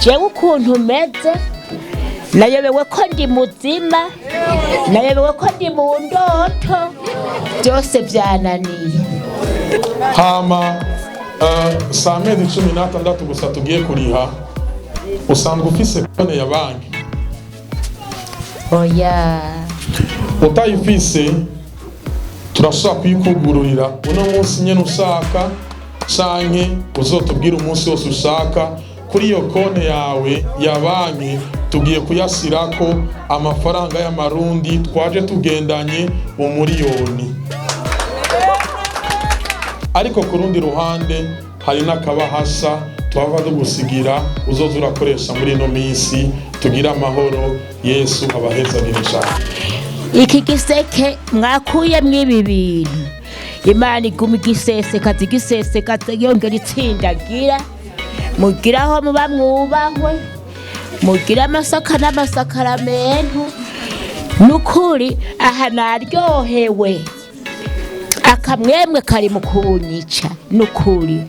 Jewe ukuntu meze, nayobewe ko ndi muzima, nayobewe ko ndi mu ndoto, byose byananiye. Hama si amezi 16 gusa tugiye kuriha. Usanzwe ufise konti ya banki? Oya. Utayifise, turashobora kuyikugururira uno munsi nyene ushaka, canke uzotubwira umunsi wose ushaka. Kuri iyo konti yawe ya banki tugiye kuyasirako amafaranga y'amarundi twaje tugendanye 1 miliyoni. Ariko ku rundi ruhande hari n'akabahasha twava tugusigira uzoza urakoresha muri ino minsi. Tugire amahoro. Yesu abahezagire cyane. Iki giseke mwakuyemwo ibi bintu, Imana iguma igisesekaza, igisesekaza, yongera itsindagira. Mugire aho muba mwubahwe, mugire amasaka n'amasakaramentu. Nukuri aha naryohewe, akamwemwe kari mu kunyica. Nukuri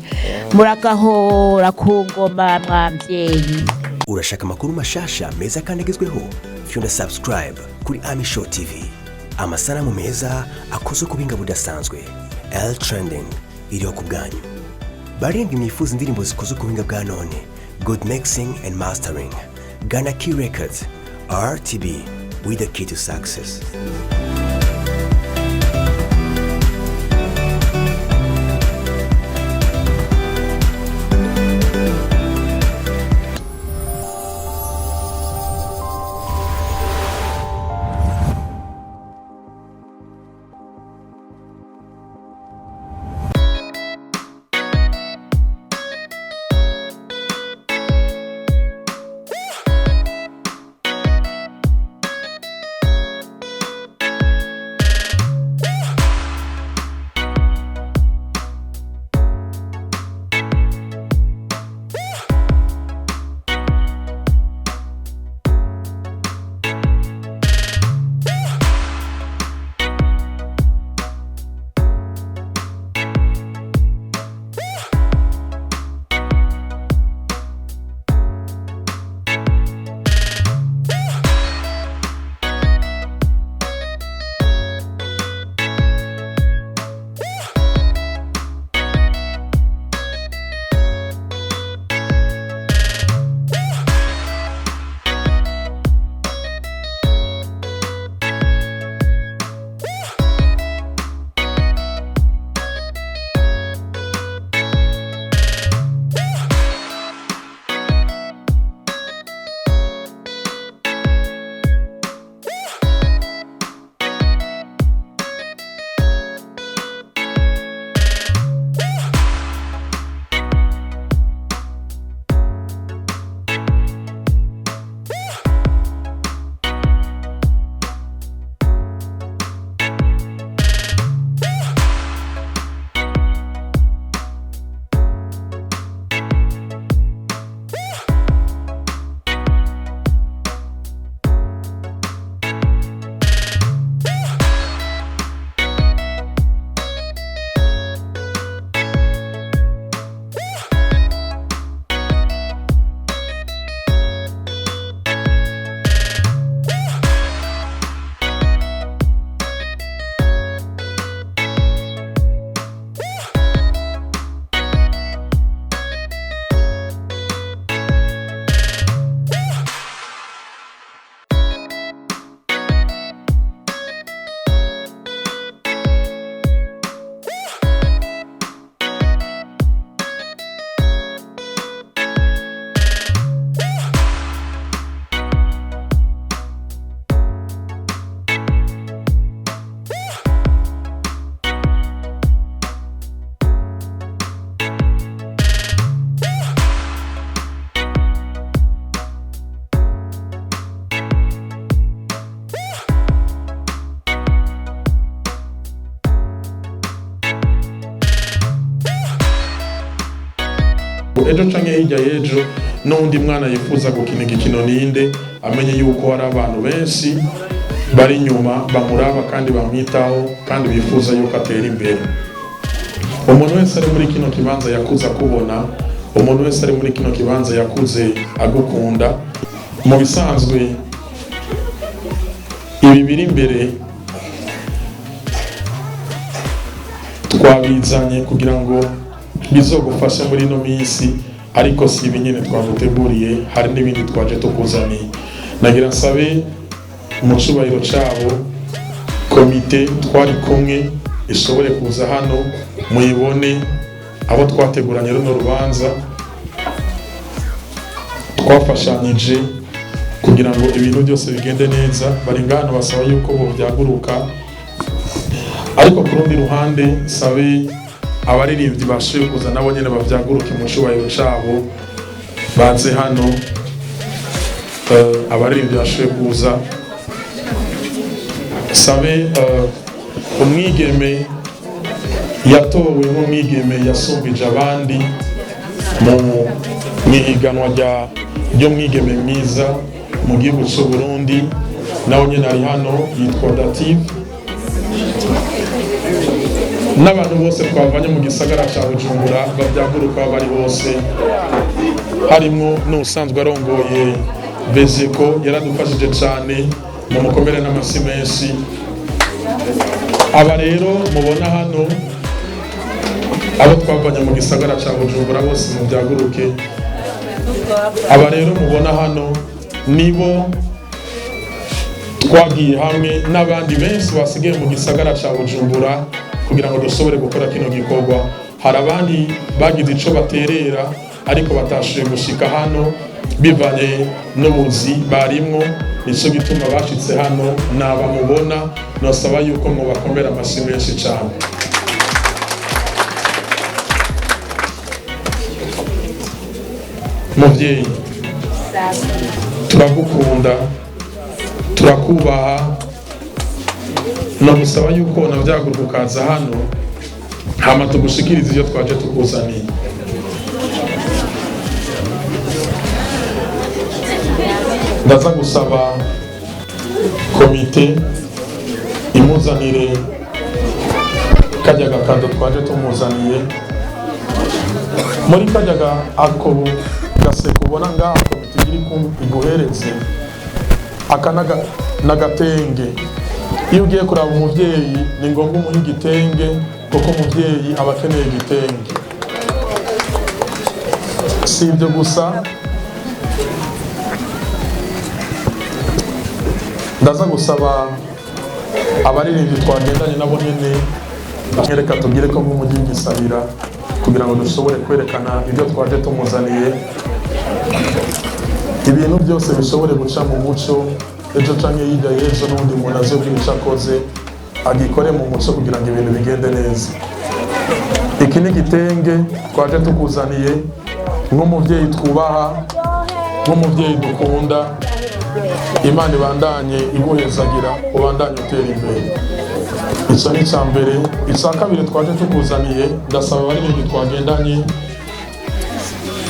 muragahora ku ngoma mwambyeyi. Urashaka amakuru mashasha meza kandi agezweho? Fyonda subscribe kuri Ami Show TV. Amasanamu meza akozwe ku buhinga budasanzwe. L Trending iriho ku bwanyu. Barindwi mwifuza indirimbo zikozwe ku buhinga bwa none, good mixing and mastering, gana Key Records. RTB, with the key to success. Ejo canke hirya y'ejo, n'undi mwana yifuza gukina igikino ninde, amenye yuko hari abantu benshi bari inyuma bamuraba kandi bamwitaho kandi bifuza yuko atera imbere. Umuntu wese ari muri kino kibanza yakuza kubona Umuntu wese ari muri kino kibanza yakuze agukunda. Mu bisanzwe ibi biri imbere twabizanye kugira ngo bizogufashe muri ino minsi, ariko si ibi nyine twaguteguriye, hari n'ibindi twaje tukuzaniye. Nagira nsabe mu cubahiro cabo komite twari kumwe ishobore kuza hano muyibone, abo twateguranye runo rubanza, twafashanyije kugira ngo ibintu byose bigende neza. Bari ngano basaba yuko bovyaguruka, ariko ku rundi ruhande sabe abaririmbyi bashoboye kuza nabo nyene bavyaguruke mu cubahiro cabo, baze hano. Abaririmbyi bashoboye kuza, sabe umwigeme yatowe nk'umwigeme yasumbije abandi mu ihiganwa ry'umwigeme mwiza mu gihugu cy'u Burundi, nawe nyine ari hano, yitwa Dative, n'abantu bose twavanye mu gisagara cya Bujumbura babyaguruka aho bari hose, harimo n'usanzwe arongoye Bezeko, yaradufashije cyane, mu mukomere n'amasi menshi. Aba rero mubona hano, abo twavanye mu gisagara cya Bujumbura bose mu byaguruke. Aba rero mubona hano nibo twagiye hamwe n'abandi benshi basigaye mu gisagara cya Bujumbura kugira ngo dushobore gukora kino gikorwa. Hari abandi bagize ico baterera ariko batashoboye gushika hano bivanye n'ubuzi barimwo, nico gituma bashitse hano nabamubona. Nosaba yuko mubakomera amashyi menshi cyane. Muvyeyi, turagukunda, turakubaha, no gusaba yuko navyaguruka ukaza hano hama tugushikirize ivyo twaje tukuzaniye. Ndaza gusaba komite imuzanire kajya gakado twaje tumuzaniye. Muri kajya ako gaseko ubona ngaha komite iri iguhereze aka n'agatenge. Iyo ugiye kuraba umuvyeyi ni ngombwa umuhe igitenge, kuko umuvyeyi aba akeneye igitenge. Si ibyo gusa, ndaza gusaba abaririmbyi twagendanye nabo nyene, reka tubwire ko nk'umujyi w'igisabira kugira ngo dushobore kwerekana ibyo twaje tumuzaniye, ibintu byose bishobore guca mu muco. Ejo canke hirya y'ejo n'undi muntu azogira ico akoze agikore mu muco kugira ngo ibintu bigende neza. Iki ni igitenge twaje tukuzaniye nk'umuvyeyi twubaha, nk'umuvyeyi dukunda. Imana ibandanye iguhezagira, ubandanye utera imbere. Ico ni ica mbere. Ica kabiri twaje tukuzaniye, ndasaba abaririmbyi twagendanye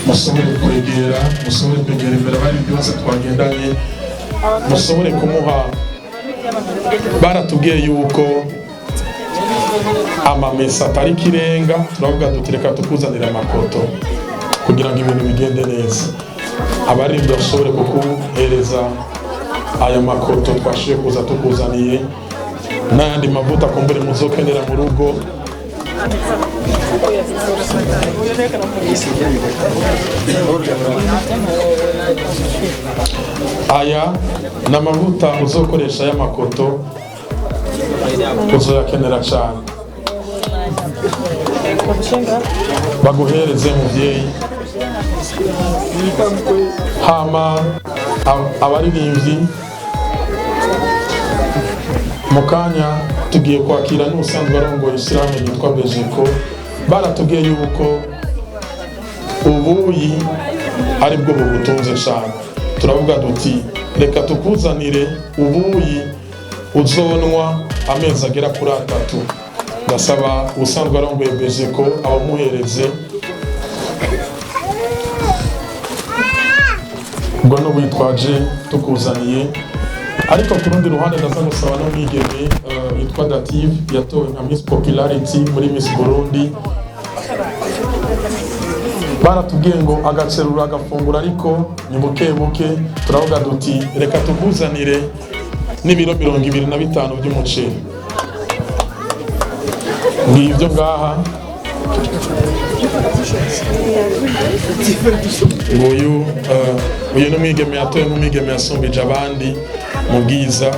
mushobore kwegera, mushobore kwegera imbere. Abaririmbyi bose twagendanye mushobore kumuha. Baratubwiye yuko amamesa atari ikirenga, turavuga duti reka tukuzanire amakoto kugira ngo ibintu bigende neza. Abaririmbyi bashobore kukuhereza aya makoto twashoboye kuza tukuzaniye, n'ayandi mavuta kumbure muzokenera mu rugo. Aya ni amavuta uzokoresha y'amakoto, uzoyakenera cyane. Baguhereze muvyeyi. Hama abaririmbyi mu kanya tugiye kwakira n'ubusanzwe arongoye ishyirahamwe ryitwa Bejeko. Baratubwiye yuko ubuyi ari bwo bubutunze cyane, turavuga duti reka tukuzanire ubuyi uzonwa amezi agera kuri 3. Ndasaba ubusanzwe arongoye Bejeko abamuhereze ubwo n'ubu twaje tukuzaniye. Ariko ku rundi ruhande ndaza gusaba n'umwigeme yitwa Dative yatowe nka Miss Popularity muri Miss Burundi. Baratubwiye ngo agacerura agafungura, ariko ni buke buke. Turavuga duti reka tukuzanire n'ibiro 25 by'umuceri. Ngibyo ngaha. Nguyu uyu ni umwigeme yatoye nk'umwigeme yasumbije abandi mu bwiza.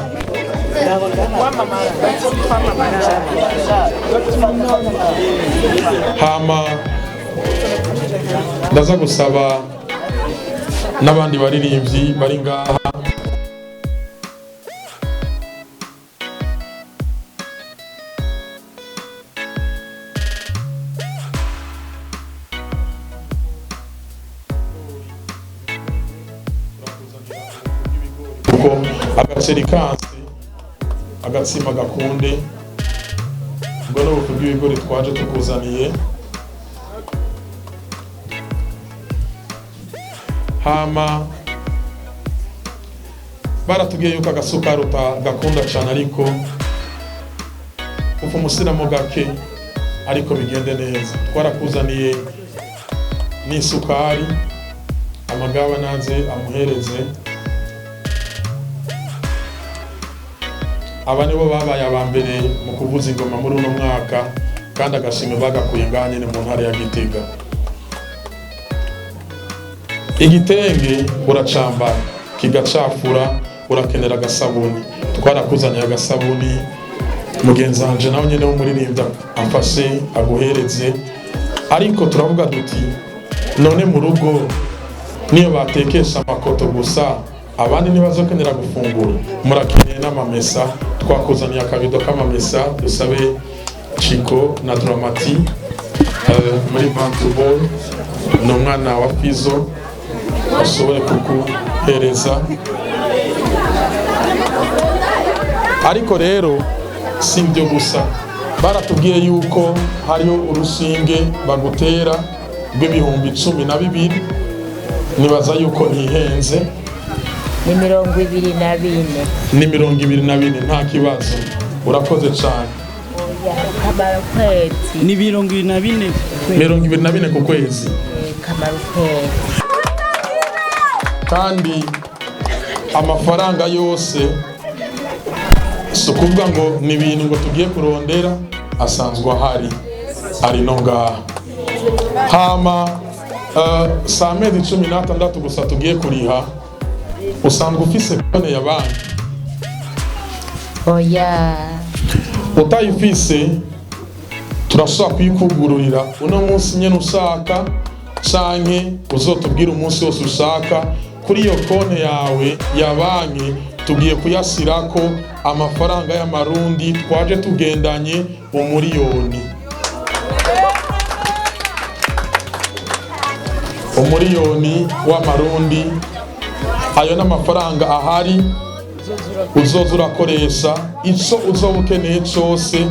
Hama ndaza gusaba n'abandi baririmbyi bari ngaha. Kuko agaceri kansi agatsima gakunde, ubwo ni ubufu bw'ibigori twaje tukuzaniye. Hama baratubwiye yuko agasukari utagakunda cyane, ariko upfa umusiramo gake ariko bigende neza. Twarakuzaniye n'isukari, amagaba naze amuhereze. Aba nibo babaye aba mbere mu kuvuza ingoma muri uno mwaka, kandi agashimwe bagakuye ngaha nyine mu ntara ya Gitega. Igitenge uracambara kigacafura, urakenera agasabuni. Twarakuzaniye agasabuni. Mugenzi wanje nawe nyine w'umuririmbyi amfashe aguhereze. Ariko turavuga duti none mu rugo niyo batekesha amakoto gusa, abandi ntibazokenera gufungura, murakeneye n'amamesa. Twakuzaniye akabido k'amamesa. Dusabe Chico na Dramati muri Bantubol, ni umwana wa Fizo, ashobore kuguhereza. Ariko rero si ibyo gusa, baratubwiye yuko hariho urushinge bagutera rw'ibihumbi 12, nibaza yuko ntihenze. Ni 24. Ni 24, nta kibazo, urakoze cyane. Oya, kamara ukwezi. Ni 24. 24 ku kwezi. Kamara ukwezi. Kandi amafaranga yose si ukuvuga ngo ni ibintu ngo tugiye kurondera, asanzwe ahari, ari no ngaha. Hama si amezi 16 gusa tugiye kuriha. Usanzwe ufise konti ya banki? Oya. Utayifise turashobora kuyikugururira uno munsi nyene ushaka, canke uzotubwira umunsi wose ushaka. Kuri iyo konti yawe ya banki tugiye kuyasirako amafaranga y'amarundi twaje tugendanye 1 miliyoni, 1 miliyoni w'amarundi. Ayo n'amafaranga ahari, uzoza urakoresha ico uzoba ukeneye cose.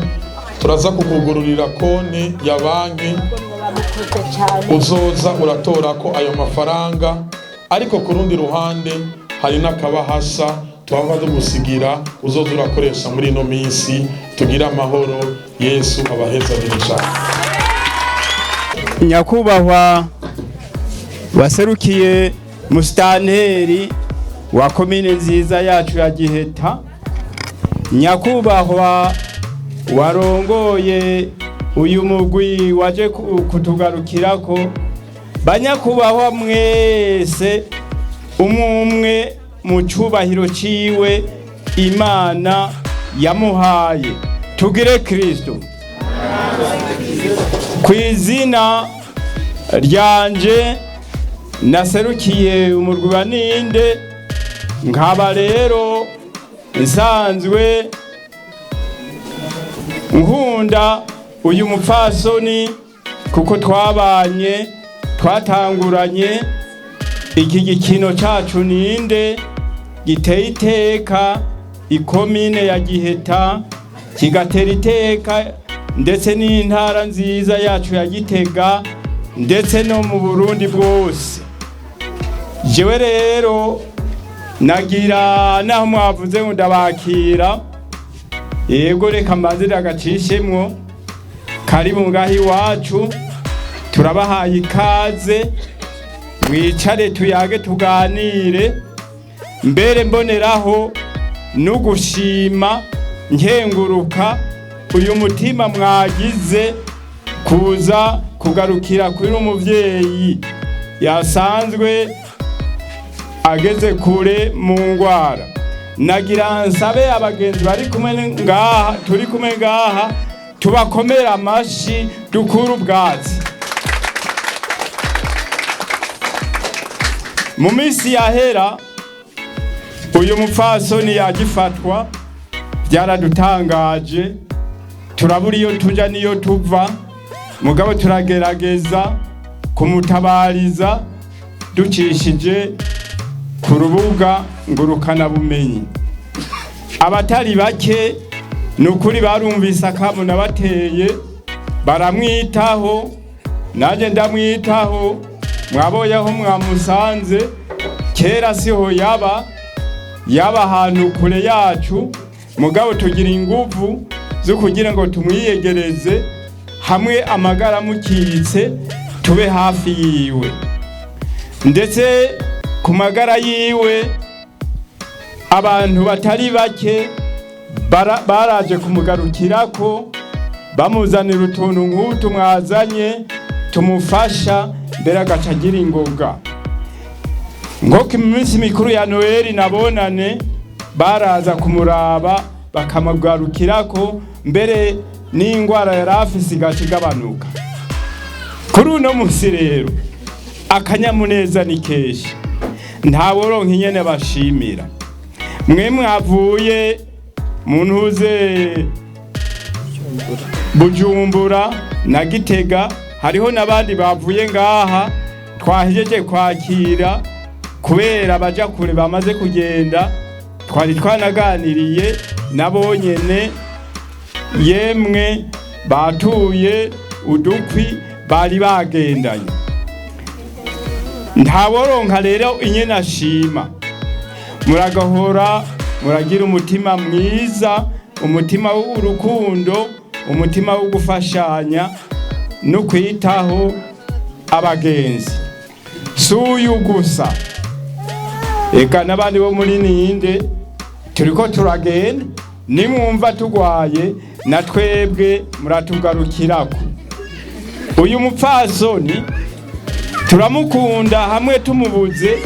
Turaza kukugururira konti ya banki, uzoza uratora ko ayo mafaranga. Ariko ku rundi ruhande hari n'akabahasha twaba tugusigira, uzoza urakoresha muri ino minsi. Tugire amahoro, Yesu abahezagire cyane. Nyakubahwa waserukiye musitanteri wa komine nziza yacu ya Giheta, nyakubahwa warongoye uyu mugwi waje kutugarukirako, banyakubahwa mwese, umwe mu cubahiro ciwe Imana yamuhaye, tugire Kristo. Ku izina ryanje naserukiye umurwi wa Ninde, nkaba rero nsanzwe nkunda uyu mupfasoni kuko twabanye, twatanguranye iki gikino cacu Ninde giteye iteka ikomine ya Giheta, kigatera iteka ndetse n'intara nziza yacu ya Gitega, ndetse no mu Burundi bwose. Jewe rero nagira naho mwavuze ngo ndabakira, yego, reka mbanze ndagacishemwo. Karibu ngaho iwacu. Turabahaye ikaze, mwicare tuyage tuganire. Mbere mboneraho no gushima nkenguruka uyu mutima mwagize kuza kugarukira kuri umuvyeyi yasanzwe ageze kure mu ngwara. Nagira nsabe abagenzi bari kumwe ngaha, turi kumwe ngaha, tubakomera amashi dukura ubwatsi. Mu minsi yahera uyu mupfasoni yagifatwa byaradutangaje, turabura iyo tuja n'iyo tuva, mugabo turagerageza kumutabariza ducishije ku rubuga ngurukanabumenyi. Abatari bake ni ukuri barumvise akamu nabateye, baramwitaho, nanjye ndamwitaho. Mwaboye aho mwamusanze, kera siho yaba, yaba ahantu kure yacu, mugabo tugira inguvu zo kugira ngo tumwiyegereze hamwe amagara amukitse tube hafi yiwe. Ndetse ku magara yiwe abantu batari bake baraje kumugarukirako, bamuzanira utuntu nk'utu mwazanye tumufasha, mbere agaca agira ingoga. Nko ku minsi mikuru ya Noheli na Bonane baraza kumuraba bakamugarukirako, mbere n'ingwara yari afise igaca igabanuka. Kuri uno munsi rero akanyamuneza ni kenshi, ntaworonka inyene bashimira. Mwe mwavuye mu ntuze Bujumbura na Gitega, hariho n'abandi bavuye ngaha twahejeje kwakira kubera baja kure bamaze kugenda, twari twanaganiriye nabo nyene, yemwe batuye udukwi bari bagendanye. Ntaworonka rero inyene ashima. Muragahora muragira umutima mwiza, umutima w'urukundo, umutima wo gufashanya no kwitaho abagenzi. Si uyu gusa, eka n'abandi bo muri ninde turiko turagenda, nimwumva tugwaye na twebwe muratugarukirako. Uyu mupfasoni turamukunda, hamwe tumubuze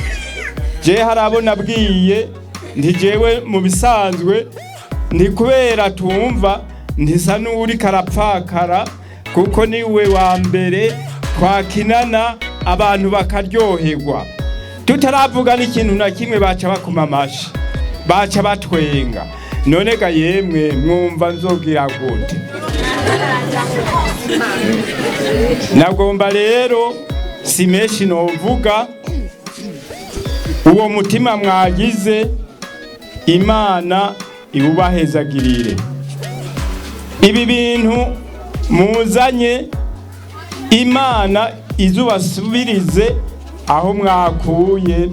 je hari abo nabwiye nti jewe mu bisanzwe nti kubera tumva ntisa n'uwuriko arapfakara, kuko niwe wa mbere twakinana abantu bakaryoherwa, tutaravuga n'ikintu na kimwe baca bakoma amashi, baca batwenga. None ga yemwe mwumva nzogira gute? Nagomba rero si menshi novuga. Uwo mutima mwagize Imana iwubahezagirire. Ibi bintu muzanye Imana izubasubirize aho mwakuye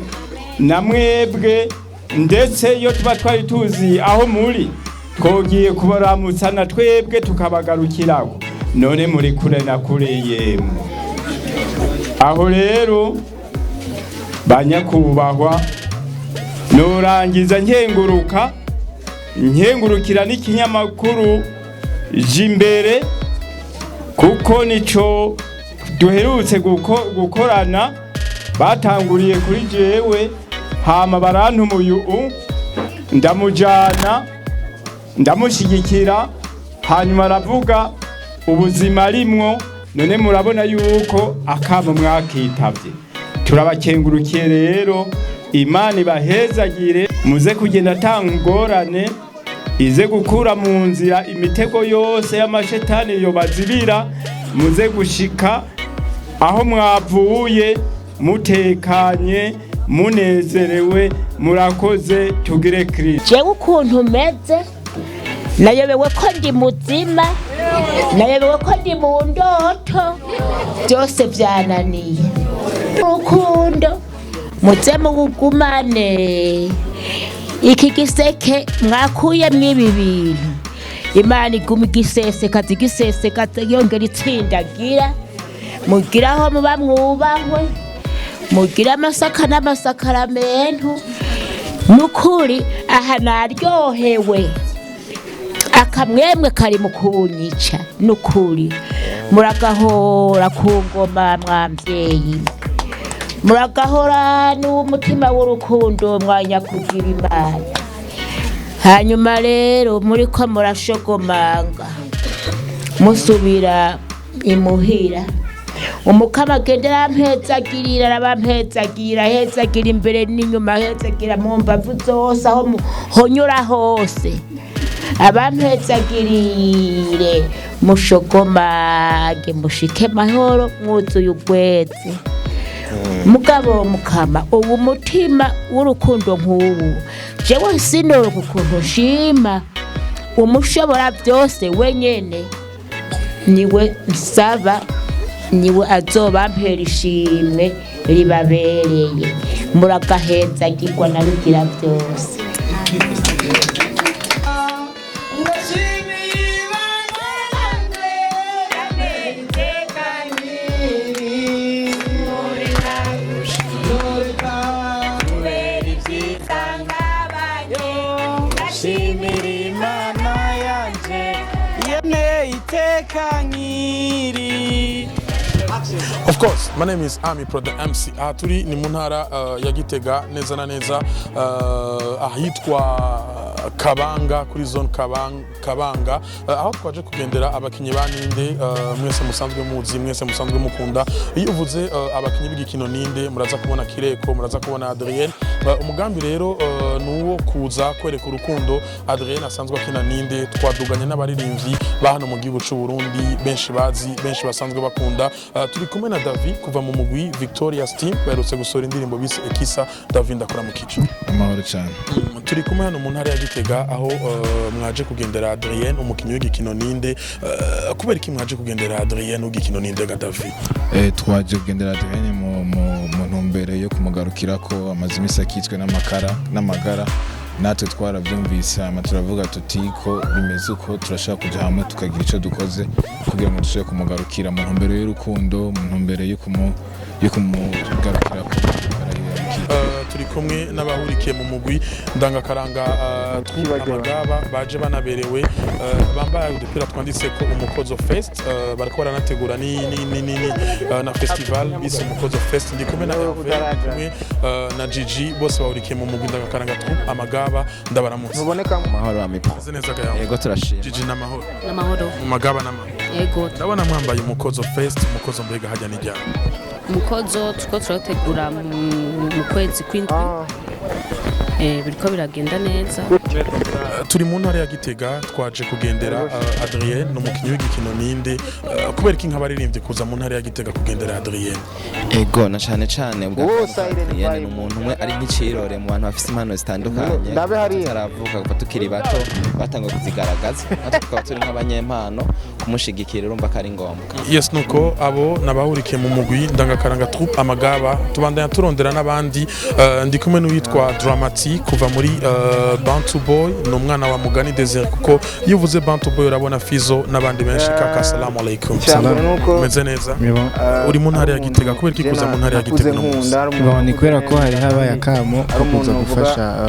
na mwebwe, ndetse iyo tuba twari tuzi aho muri twogiye kubaramutsa na twebwe tukabagarukiraho, none muri kure na kure yemwe. Aho rero banyakubahwa, nurangiza nkenguruka, nkengurukira n'ikinyamakuru Jimbere, kuko nico duherutse gukorana. Batanguriye kuri jewe, hama barantuma uyu, ndamujana ndamushyigikira, hanyuma aravuga ubuzima arimwo. None murabona yuko akamo mwakitavye, turabakengurukiye rero. Imana ibahezagire, muze kugenda ata ngorane, ize gukura mu nzira imitego yose y'amashetani yobazibira, muze gushika aho mwavuye mutekanye munezerewe. Murakoze, tugire Kristo. Jewe ukuntu meze nayobewe ko ndi muzima, nayobewe ko ndi mu ndoto, byose byananiye. Urukundo muze muwugumane. Iki giseke mwakuyemwo ibi bintu, Imana iguma igisesekaza, igisesekaza, yongera itsindagira. Mugire aho muba mwubahwe, mugire amasaka n'amasakaramentu. Nukuri aha naryohewe, akamwemwe kari mu kunyica. Nukuri muragahora ku ngoma, mwambyeyi, muragahora n'umutima w'urukundo, mwanya kugira Imana. Hanyuma rero muriko murashogomanga musubira imuhira, Umukama agenda arampezagirira, arabampezagira, ahezagira imbere n'inyuma, ahezagira mu mbavu zose, aho honyura hose abampezagirire. Mushogomage mushike mahoro mwuzuye ubwezi. Mugabo Mukama, ubu mutima w'urukundo nk'ubu jewe sinoronka ukuntu nshima. Umushobora byose wenyene niwe nsaba, niwe azobampera ishimwe ribabereye. Muragahezagirwa na Rugira byose. Shimira Imana yanje yemeye iteka nkiri. Of course, my name is Ami Pro the MC. Aha turi ni mu ntara ya Gitega, neza na neza ahitwa Kabanga, kuri zone Kabanga, aho twaje kugendera abakinyi ba Ninde, mwese musanzwe muzi, mwese musanzwe mukunda. Iyo uvuze abakinyi b'igikino Ninde, muraza kubona Kireko, muraza kubona Adrien. Umugambi rero ni uwo kuza kwereka urukundo Adrien asanzwe akina Ninde. Twaduganye n'abaririmbyi ba hano mu gihugu c'u Burundi benshi bazi, benshi basanzwe bakunda. Turi kumwe na David kuva mu mugwi Victoria's Team, baherutse gusohora indirimbo bise Ekisa. David, ndakora mu kico. Amahoro cyane. Turi kumwe hano mu ntara ya Gitega, aho mwaje kugendera Adrien, umukinyi w'igikino Ninde. Kubera iki mwaje kugendera Adrien w'igikino Ninde ga David? Twaje kugendera Adrien mu ntumbero yo kumugarukira ko amaze iminsi akitswe n'amakara n'amagara. Natwe twarabyumvise, hama turavuga tuti ko bimeze uko, turashaka kuja hamwe tukagira icyo dukoze kugira ngo dushobore kumugarukira mu ntumbero y'urukundo, mu ntumbero yo kumugarukira ko. Turi kumwe n'abahurikiye mu mugwi ndangakaranga troupe Amagaba, baje banaberewe, bambaye udupira twanditse ko Umukozo Fest. Bariko baranategura ni na festival bise Umukozo Fest. Ndi kumwe na Hervé, ndi kumwe na Gigi, bose bahurikiye mu mugwi ndangakaranga troupe Amagaba. Ndabaramutse. Amahoro, Amipo. Meze neza ga yawe? Yego, turashima. Gigi, n'amahoro? N'amahoro. Mu Magaba n'amahoro? Yego. Ndabona mwambaye Umukozo Fest. Umukozo mbega hajya n'ijyana? Umukozo turiko turategura mu kwezi kw'indwi. Biriko biragenda neza. Turi mu ntara ya Gitega, twaje kugendera Adrien, ni umukinyi w'igikino Ninde. Kubera iki nk'abaririmbyi kuza mu ntara ya Gitega kugendera Adrien? Ego, na cane cane ubwa Adrien ni umuntu umwe ari nk'icirore mu bantu bafise impano zitandukanye tutaravuka. Kuva tukiri bato batanguye kuzigaragaza, natwe tukaba turi nk'abanyempano, kumushigikira urumva ko ari ngombwa. Yes, nuko abo nabahurikiye mu mugwi ndangakaranga troupe Amagaba. Tubandanya turondera n'abandi. Ndi kumwe n'uwitwa Dramati kuva muri Bantu Boy, ni umwana wa Mugani Desire, kuko iyo uvuze Bantu Boy urabona Fizo n'abandi benshi. Kaka, salamu alaikum. Umeze neza? Uri mu ntara ya Gitega, kubera iki kuza mu ntara ya Gitega uno munsi? Bon, ni kubera ko hari habaye akamo ko kuza gufasha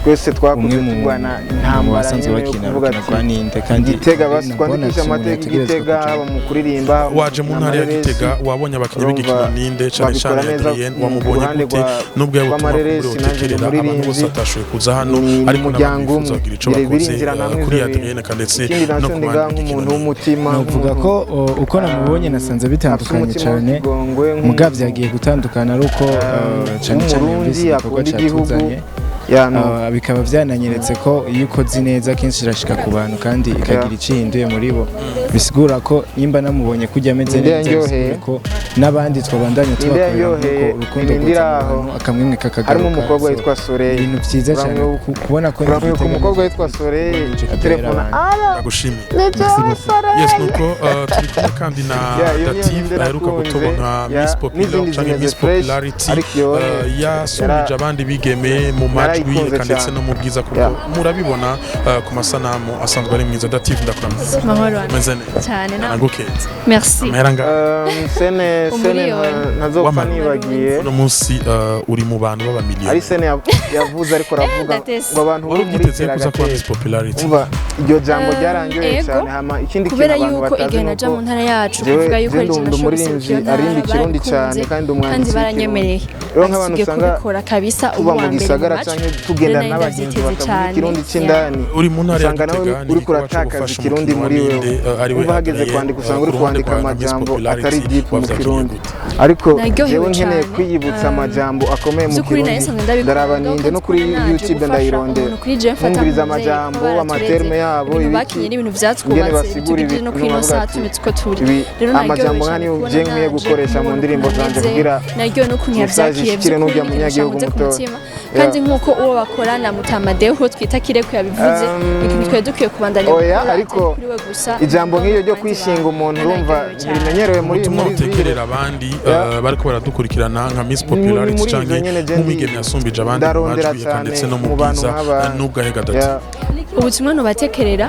Twese twakuze umwe mu turwana mu intambara basanzwe nyene yo bakina kuvuga urukino ati rwa Ninde, kandi Gitega basi mbona twandikisha ati umuntu amateka yategerezwa Gitega, kuja. haba mu kuririmba Waje mu ntara ya Gitega, wabonye abakinnyi b'igikino Urumva Ninde, cyane babikora cyane neza Adrien, mu wamubonye ruhande gute? Nubwo yabutumwa rw'amareresi, kuri nanje ndi utekerera abantu bose umuririmbyi. batashoboye kuza hano, Ni ariko n'abandi umuryango bifuza umwe. kugira ico Bire bakoze birinjira namwe kuri ivyo bintu. Adrien eka ndetse Ikindi no naco ku ndi bandi ngaha b'igikino nk'umuntu Ninde. w'umutima, Novuga ko uko namubonye nasanze bitandukanye afise umutima cyane, w'ikigongwe, mugabo byagiye gutandukana ari uko cyane cyane w'Umurundi, yumvise igikorwa akunda igihugu. cyatuzanye. Bikaba byananyeretse ko iyo ukoze neza kenshi irashika ku bantu kandi ikagira icyo ihinduye muri bo. Bisigura ko nimba namubonye kujya ameze Ninde neza, yanyoheye? bisigura ko n'abandi twabandanya Ninde tubakorera yanyoheye? nk'uko urukundo Ninde rwuza mu aho? bantu, akamwemwe kakagaruka. Harimo umukobwa So, witwa Soleil. ibintu byiza cyane kubona ko Uramwibuka Gitega umukobwa witwa Soleil telefona? Ndagushimiye. Merci beaucoup. Yes, nuko turi kumwe kandi na Yeah, iyo niyo Dative Ninde aheruka nakunze. gutorwa nka Yeah, Miss Popular n'izindi canke zimeze Miss fresh, Popularity. ariko iyo Yasumbije abandi bigeme mu majwi. Narayikunze eka ndetse cyane. no mu bwiza, kuko murabibona ku masanamu asanzwe ari mwiza. Dative, ndakuramutsa. Mahoro. Umeze neza? Cyane nawe. Nagukeza. Merci. Amahera ngaho? Scène scène Umuriyoni. ntazopfa nibagiye. Uno munsi uri mu bantu b'abamiliyoni. Ari scène yavuze, ariko aravuga Ndatese. ngo abantu bo Wari muri ubyiteze ko uza kuba Miss Popularity? Umva, iryo jambo ryarangiye Ego. cyane. Hama ikindi kintu Kubera abantu yuko batazi igihe naja nuko mu ntara yacu jewe kuvuga yuko je ari ndi ikintu umuririmbyi nashobora arimba Ikirundi cyane kandi umwanditsi kandi baranyemereye. Rero nk'abantu Tugiye usanga kubikora kabisa tuba ubu mu wa mbere gisagara mu canke bacu. tugendana Rero nari n'abagenzi ndavyiteze batavuga cyane. Ikirundi c'indani, Uri mu ntara ya usanga nawe Gitega, ni uriko igikorwa cyo uratakaza gufasha Ikirundi umukino wa muri wewe. Ninde, ariwe Umva, hageze Adrien, kwandika usanga ku uri ruhande kwandika rwa Miss amajambo Popularity, atari deep mu wavyakiriye Kirundi. gute? Ariko Naryohewe jewe nkeneye cyane. kwiyibutsa amajambo akomeye mu By'ukuri nari Kirundi, nsanzwe ndabikunda, ndaraba ninde no kuri kuko naje YouTube, gufasha ndayirondera, umuntu kuri jewe mfata nkumviriza nk'umuvyeyi, amajambo, kuko amaterme yabo, ibintu ibiki, bakinye n'ibintu ingene vyatwubatse, basigura bitugije no ibintu, kuri ino bavuga saha ati, tumeze uko turi. ibi Rero naryohewe amajambo cyane nk'ayo kubona je nkwiye naje gukoresha mu kumubona ndirimbo ukuntu zanje ameze, kugira naryohewe n'ukuntu message yavyakiriye. ishikire By'ukuri n'urya ni ikintu munyagihugu cankoze ku mutoya. mutima. Kandi nk'uko uwo bakorana Mutamadeho twita Kireko yabivuze, ni ikintu twari dukwiye kubandanya Oya, gukora, ariko atari kuri we gusa, ijambo nk'iryo ryo n'abandi kwishinga bantu. umuntu, urumva, Naryohewe cyane. ntirimenyerewe muri Ubutumwa muri ville. utekerera abandi bariko baradukurikirana nka Miss Ni Popularity muri canke ivyo nyene je nk'umwigeme yasumbije abandi mu ndarondera majwi, eka cyane ndetse no mu mu bantu bwiza, nk'aba. n'ubwahe Dative? Ubutumwa nubatekerera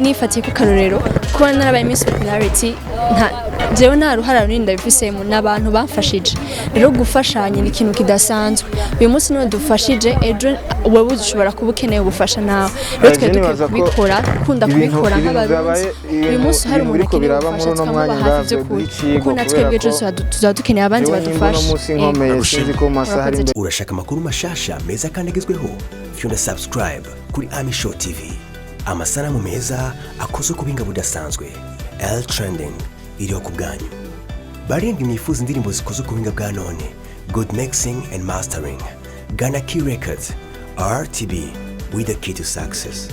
nifatiye ku karorero kuba narabaye Miss Popularity, nta jewe nta ruhara runini ndabifisemo, ni abantu bamfashije. Rero gufashanya ni ikintu kidasanzwe. Uyu munsi niwe dufashije, ejo wewe ushobora kuba ukeneye ubufasha nawe. Rero Je twe dukwiye nibaza ko kubikora, gukunda kubikora ibintu nk'Abarundi. byabaye, Uyu munsi hari ibintu umuntu biriko akeneye biraba ubufasha, muri uno tukamuba mwanya hafi ngaha by'ukuri, icigo, kuko natwe kubera ejo ko tuzaba dukeneye abandi jewe nimba uno badufasha. munsi nkomeye, sinzi ko mu masaha ari imbere. Urashaka amakuru mashasha meza kandi agezweho? Fyonda subscribe kuri Ami Show TV. Amasanamu meza akozwe ku buhinga budasanzwe. L Trending iriho ku bwanyu. Barindwi mwifuza indirimbo zikozwe ku buhinga bwa none, good mixing and mastering, gana Key Records. RTB, with the key to success.